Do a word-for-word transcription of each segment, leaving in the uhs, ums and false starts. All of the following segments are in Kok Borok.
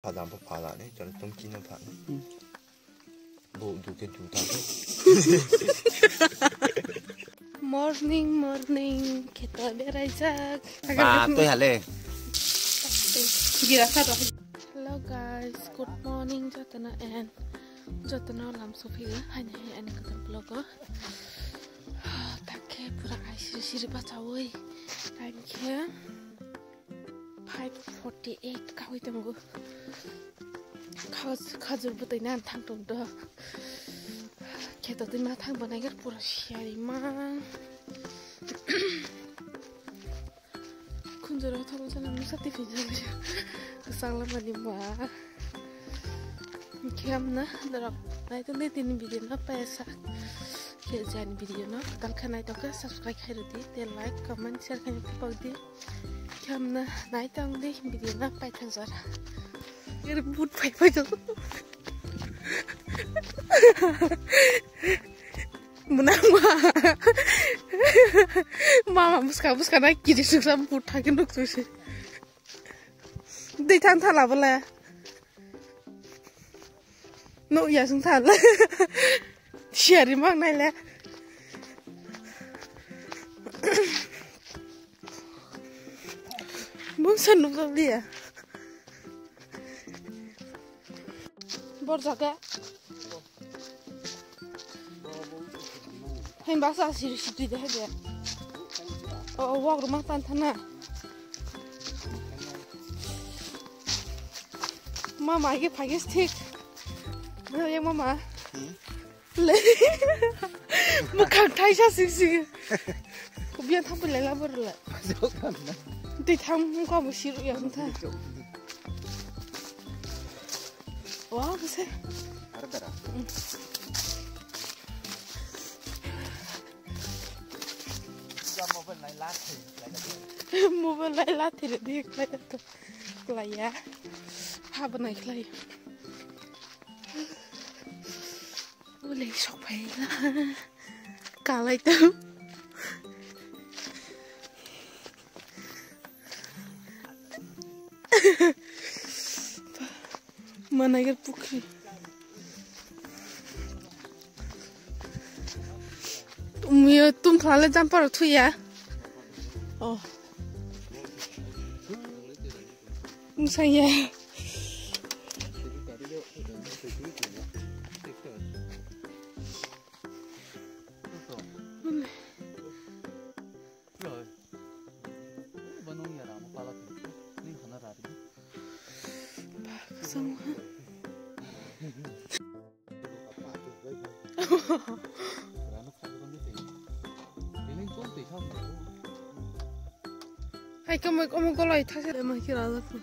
Pha dam pha pha la ni, chal tum ki na pha ni. Hmm. Bo du ke du ta. Morning, morning, kheto beraijak. Ba, toi hale. Gira kha to. Hello guys, good morning jotono and jotono lam sophiga. Haini hai ani kwtal vlog o. Takhe pura ai siri siri bachawi. Time khe five forty-eight kawi tongo. Khaj-, khajur bwtwi nan thang tong do. Kheto twi ma thang banai pura siyari ma. Khunjuro thang sana musa tiffin jani. Sangla mani ma. Khe amna dorok nai tong di tini video no paisa. Khe jani video no tal khe nai tong khe subscribe khai rwdi. Te like, comment, share khai rwdi. Khamna nai tong di video na pai thang jora. Ere but pai pai jora. Munang ma. Mama buska buska na kiri suksa but thang nuk tusi. Dei than thala bole. No ya sung thala. Siari mang nai le. Mungsa nukjak liya. Bor jaga. Hei basa siri siri de hebe. O wak rumah tan thana. Mama age phagis thik. Mama. Mwkhang thaisa sing sing. Biya thang pulai la bor la. Tei thang mukha bo sir ya thang. Wah, kese. Mobile nai la thai. Mobile nai la thai di khlai to. Khlai ya. Ha banai khlai. Ule sok phai la. Kalai to. Manager pukhri. Tum yo tum phalale jumper thuya. Oh. Musaya. Hai, kamu, kamu kalau itu saya mah kira aku.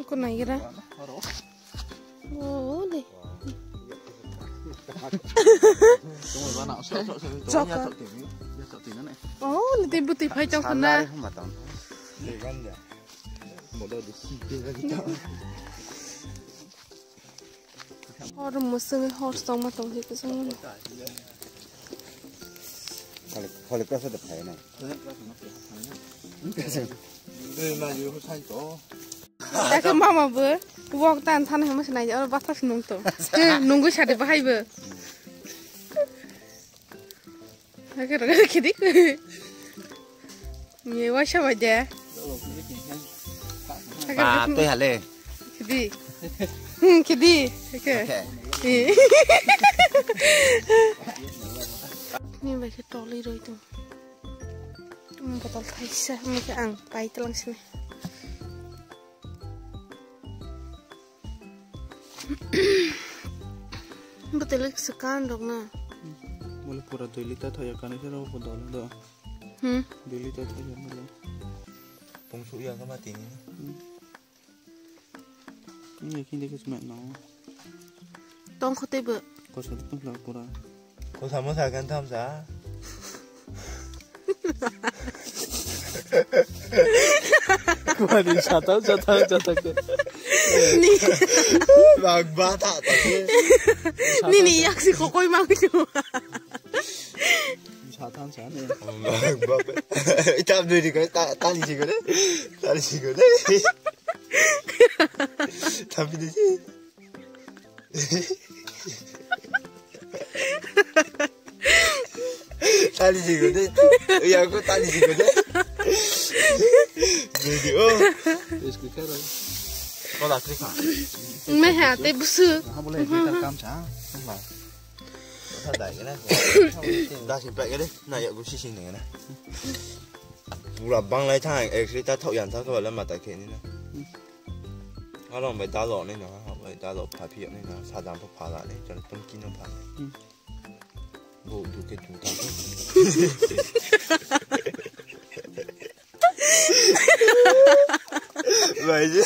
Aku naik kira. Oh, deh. Choka. Oh, nanti butuh pai tong kena. Hor musung hor song ma tong hik song. Khalik, khalik kasa de phai na. Takhe mama bo wok tan than hama sinai oro bathas nung to. Nungui sadi bahai bo. Takhe ro khidi. Ni waisa bai de. Ba toi hale. Khidi. Hmm, khidi. Oke. Ni bai khe toli roi tong. Botol thaisa, omo khe ang pai tlang sini. Botol swkang dok na. Mole pura dui liter thaya kani khe rw botol do. Hmm. Dui liter thaya mole. Pung su ya kama tini. Hmm. Ini kini ke cuma no. Tong khote bo. Kosa tong la pura. Kosa mo sa kan tham sa. Kuani satau satau satau ke. Ni. Bag ba ta ta. Ni ni yak si kokoi mang tu. Sa than sa ne. Tam dui di ko, ta, tali si ko de. Tali si ko de. Tapi de si. Tali si ko de. Ya ko tali si ko de. Dui di o. Ko la kri kha. Me ha te busu. Ha bole je ta kam cha. Sa dai ke na. Da si pa ke de. Na ya ko si si ne na. Pura banglai thang, ek liter thok yan thang ko le mata khe ni na. Along bai dalo ni na, bai dalo pha phi ni na, sadam pha pha la ni, chal pun kino pha. Hmm. Bo du ke du ta. Bai je.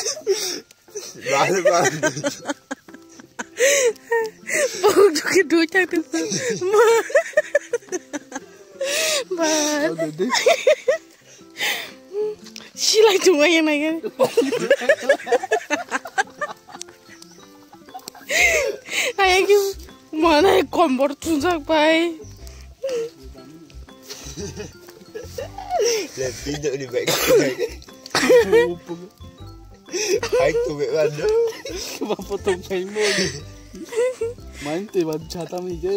Bale, bale. Bong duki dui tak tu. Ma. Ba. Silai tu mai na ya. Ayang ki mana kombor tunjak bai. Le pintu ni bai. Hai tu be ban do. Ba potong kai mo. Main te ban chata mi ge.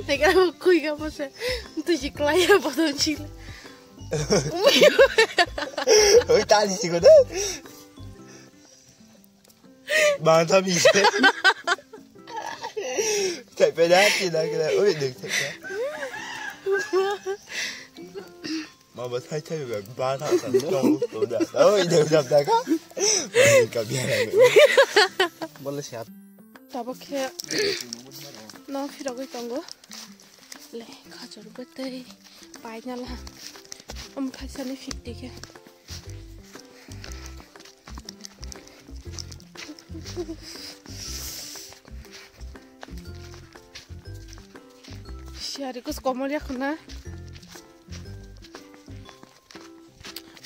Tega kui ka mo se. Tu si klaya potong chila. Oi tali si ko de. Bang tha mi se. Thai pe da ti da ke da. Oi dek thai pe. Ma ba thai thai ba ba tha sa tong ko da. Oi dek da da ka. Ka bia. Bole siap. Tabuk khe no phirogwi tongo. Le khajur bwtwi painala. Om khaisani fifty khe. Siyari kus komor ya khuna.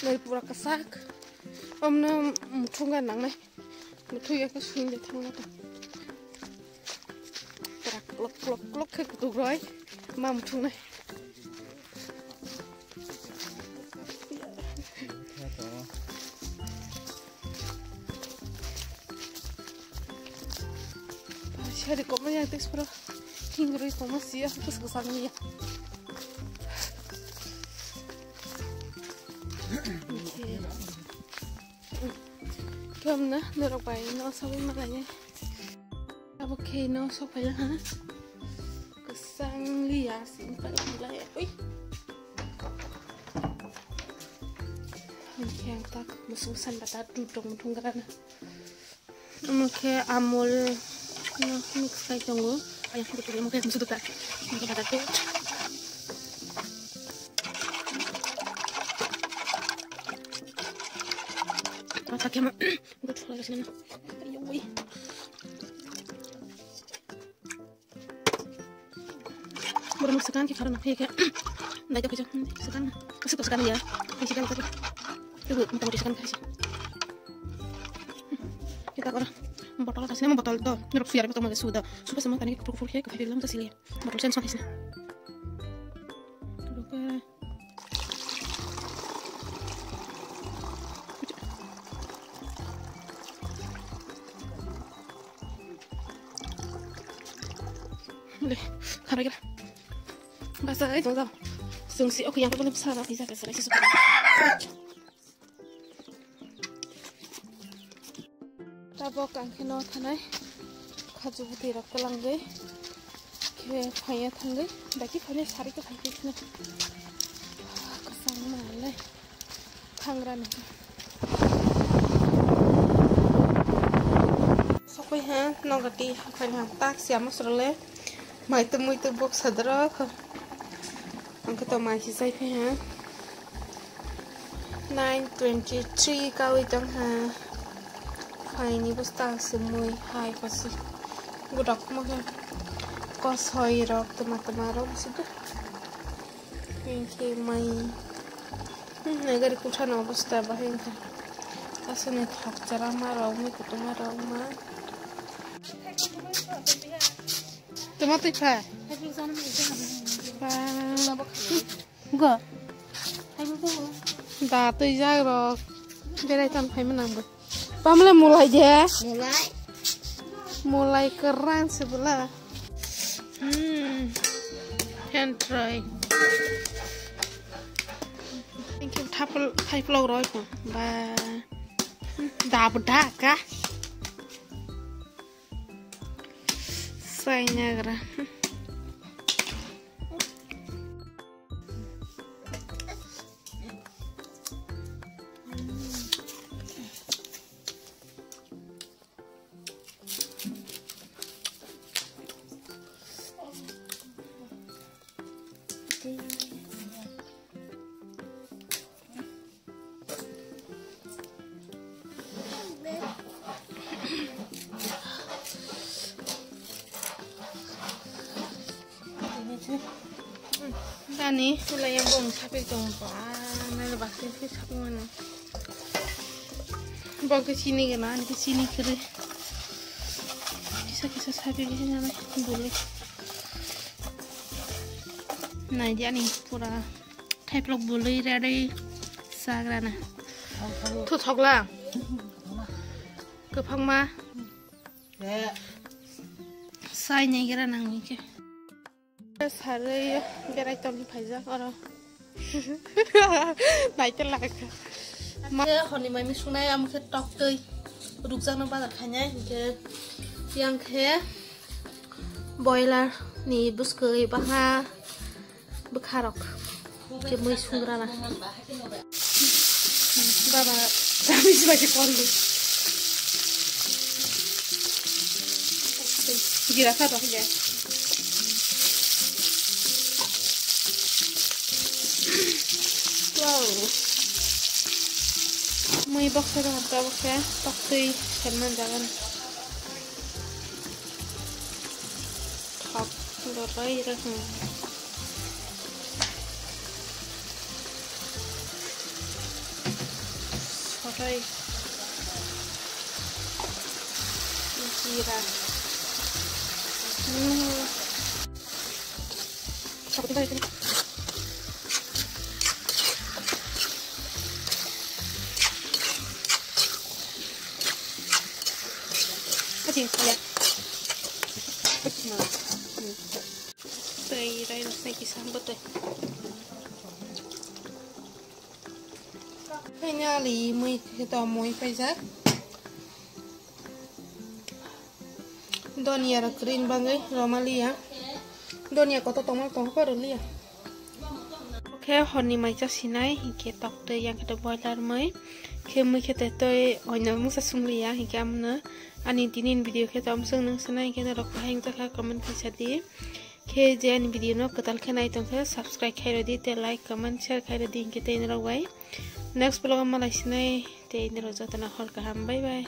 Nai pura kasak. Omno muthunga nangnai. Muthung ya kus hinja thangna ta. Trak lok lok lok khe kutuk roi. Ma muthungnai. Sari koma yang tes pro. Hingrui koma sia kus kusang ya. Kemna norok bai no sawi malai. Abo khe no sok phai ha. Kwchang liya sing phai lai. Ui. Hingke ang tak musu san bata tu tong thung gara na. Omo khe Amul no mix khai tongo. Ayang khe tongo, omo khe musu duka. Omo khe bata tu. Bata khe mo. Good for us, no? Ayoi. Borok no swkang khe kharo nang khe khe. Dai to khe swkang. Aswk to swkang ya. Khe swkang to. Tebo motamoti swkang khe. Kita kora. Botol ta sini botol to. Norok suyar botol male suda. Supa sama tani khe kupur kupur khe khe bilam ta sili. Botol sen sok khe sini. Oke. Le, khamai kira. Basa, ai, jong jong. Sung si, oke, yang ko basa, basa, basa, basa, basa. Tabok ang khe no thanai khaju bwtwi rok kwlangwi khe phaiya thangwi daki phaiya sari kwthai khe kheno kwchang ma le thangrani. Sokoi ha nogati haphai ha tak siya mosrole mai tumui tu bok sadrok. Ang khe to mai si chai phai ha. Nine twenty three kawi tong ha. Phaini bwsta sumui hai kosi. Budok mo khe kosoi rok tuma tuma rok si do. Hingke mai. Hmm, nai gari kutha no bwsta bahai wngkha. Aswk ni thok chara ma rok, mui kutung ma rok ma. Matwi pha. Ba. Go. Da twi jak rok. Berai tan phaima nang bo. Pamle mulai je. Mulai. Mulai kerang se bela. Hmm. Hen try. Thank you. Thapl-, thaiplok roi ko. Ba. Da bo da ka. Sai nagra. Dani, ulai yang bong sapik tong ba, nai bakti sapik mana. Bok ke sini gana, ani ke sini kere. Kisa kisa sabi kisa nyamai bule. Nai di ani pura thaiplok bule rari sagrana. Thu thokla. Kwphangma. Sai nai gira nang ke. Sarwi berai tongwi phaijak oro. Naite lagakha. Ma- Khe hwnwi mai mui sungnai, amo khe toktwi rukjakno bazar khainai, hinkhe yang khe boiler ni bwskwi baha bwkharok. Khe mui sungrana. Baba, kami sih bagi kondo. Gira sa to ya. Wow. Mui boksa dong ta boksa toktwi serman jagan. Thok, dorai ra, hmm. Sorai. Jira. Hmm. Thok, dorai, dorai. Tei rai rok tei kisa bwtwi. Finally, mui khe to mui paijak. Donia rok kwrwini bagwi roma liya. Donia kotor tongma tongkha rw liya. Khe horni mai cha sinai, hinkhe toktwi, yang khe to boiler mui. Khe mui khe te toi oino mungsa sumliya, hinkhe amno ani tinin video khe to amswk nung sinai, hinkhe norok bahai wngjakha comment khaisa di. Khe je ani video no kwtal khe nai tongkhe subscribe khairodi, tei like, comment, share khairodi, hinkhe tei norok bai next vlog o malai sinai, tei norok jotono hor kaham, bye bye.